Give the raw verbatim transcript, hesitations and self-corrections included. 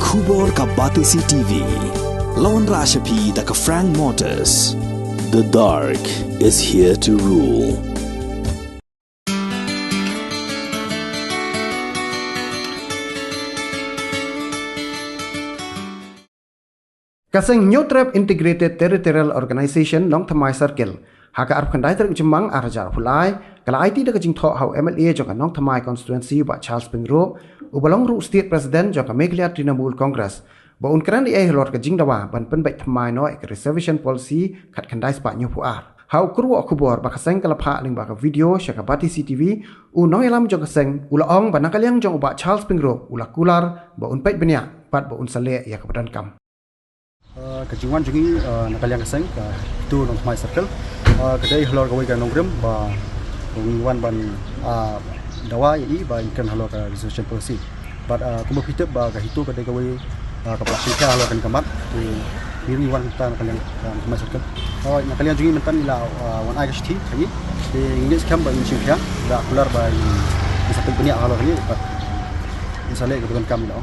Khubor ka Batesi T V. Lawan Rashapi da ka Frank Motors. The dark is here to rule. Ka seng Hynñiewtrep Integrated Territorial Organization Nongthymmai Circle, ha ka arphew khyndai tarik u Jymmang arhajar arphew lai, ka la aiti da ka jingthoh ha u M L A jong ka Nongthymmai Constituency, Bah Charles Pyngrope, uba long ruh State President jong ka Meghalaya Trinamool Congress, ba un kren ei ei halor ka jingdawa ban pynbeit thymmai noh ïa ka Reservation Policy khatkhyndai spah hynñiewphew ar. Ha u kyrwoh khubor ba ka seng ka la phah lyngba ka video sha ka Batesi T V, u nongïalam jong ka seng u la ong ba na ka liang jong u Bah Charles Pyngrope u la kular ba un peit bniah bad ba un sa leh ïa kaba donkam. Ah, ka jingwan jong ngi, ah, na ka liang ka seng ka HITO Nongthymmai Circle, ah, ka dei halor kawei ka nongrim ba ngi wan ban, ah, dawa ïa i ba ngin kren halor ka Reservation Policy. Bad, ah, kumba phi tip ba ka HITO ka dei kawei, ah, kaba la shim khia halor kane ka mat. Te ngi ruh ngi wan mynta na ka liang ka Nongthymmai Circle. Oh, na ka liang jong ngi mynta ngi la, ah, wan ai ka shithi ha ngi. Te ngi ngeit skhem ba ngin shim khia, da kular ba ngin sa peit bniah halor kane bad ngin sa leh kaba donkam, ïa.